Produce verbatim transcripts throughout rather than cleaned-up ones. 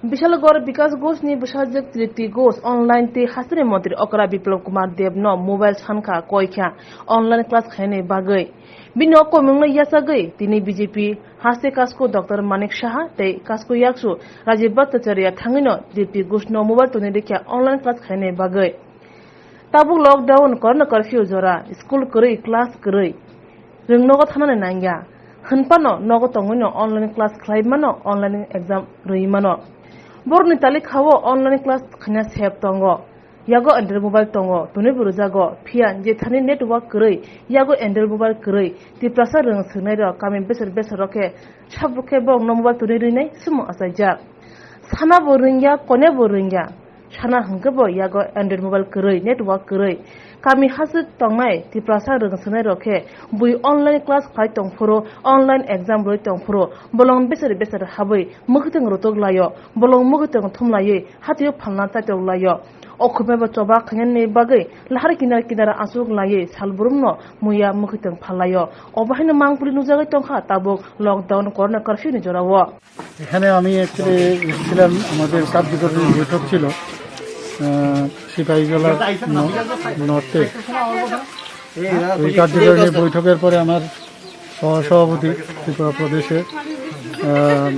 Bishalgarh Bikas Ghosh ni bwsajwk Tripti Ghosh online tei hasteni montri okra Biplab Kumar Deb no mobile sankha koikha online class khainani bagwi. Bini o komungno yachagwi tini B J P haste Kasko Doctor Manik Saha tei Kasko Yaksu Rajiv Bhattacharya thangwino Tripti Ghosh no mobile tongwi rikha online class khainani bagwi. Tabuk lockdown, corona curfew jora, school kwrwi, class kwrwi. Rwng nogo thanani nangya. Hwnphano nogo tongwino online class khlai mano, online exam rwi mano. Borokni talikhao online class khaina sep tongo. Yago Android mobile tongo, twnwi bo rwjago. Phiya je thani network kwrwi, yago Android mobile kwrwi, Tiprasa rwng swrwngnairok kami besar besar rok khe sabuk khe borokno mobile twnwi rwinai swmung achaijak. Sana bo rwngya, kone bo rwngya. Sana hwnkhe bo yago Android mobile kwrwi, network kwrwi. Kami hachwk tongnai Tiprasa rwng swrwngnairok khe bui online class khlai tongphuru, online exam rwi tongphuru, bolong besari besari habwi mwkhwtwng rutuk laio, bolong mwkhwtwng thumlaiwi hatio phalna chaitok laio. O khumai bo choba khainani bagwi lahar kinar kinar achuk laiwi salbrumno muya mwkhwtwng phallaio. Obo haino mangpili nukjagwi tongkha tabuk lockdown corona curfew ni jorao. এখানে আমি অ্যাকচুয়ালি এসেছিলাম, আমাদের কার্যকরী বৈঠক ছিল, আহ, সিপাহীজলার ন-, নর্থে। ওই কার্যকরী বৈঠকের পরে আমার সহসভাপতি ত্রিপুরা প্রদেশের, আহ,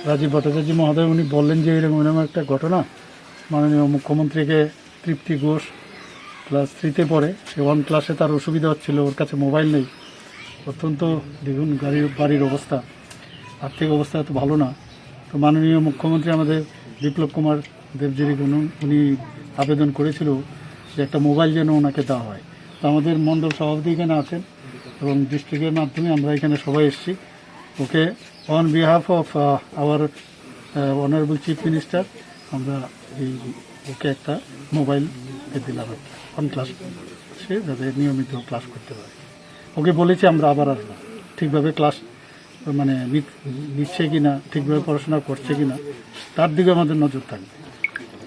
রাজীব ভট্টাচার্য মহোদয়, উনি বললেন যে এরকম এরকম একটা ঘটনা, মাননীয় মুখ্যমন্ত্রীকে তৃপ্তি ঘোষ ক্লাস থ্রিতে পড়ে, সে ওয়ান ক্লাসে তার অসুবিধা হচ্ছিল, ওর কাছে মোবাইল নেই, অত্যন্ত দেখুন গাড়ির, বাড়ির অবস্থা, আর্থিক অবস্থা এত ভালো না। তো মাননীয় মুখ্যমন্ত্রী আমাদের বিপ্লব কুমার দেবজির কোনো উনি আবেদন করেছিল যে একটা মোবাইল যেন ওনাকে দেওয়া হয়। তো আমাদের মণ্ডল সভাপতি এখানে আছেন এবং ডিস্ট্রিক্টের মাধ্যমে আমরা এখানে সবাই এসেছি। ওকে, on behalf of, uh, our, uh, honorable Chief Minister, আমরা এই ওকে একটা মোবাইল দিলাম, একটা ওয়ান ক্লাস, সে যাতে নিয়মিত ক্লাস করতে পারে। ওকে বলেছি আমরা আবার আসবো, ঠিকভাবে ক্লাস মানে নিত-, নিচ্ছে কিনা, ঠিকভাবে পড়াশোনা করছে কিনা, তার দিকে আমাদের নজর থাকবে।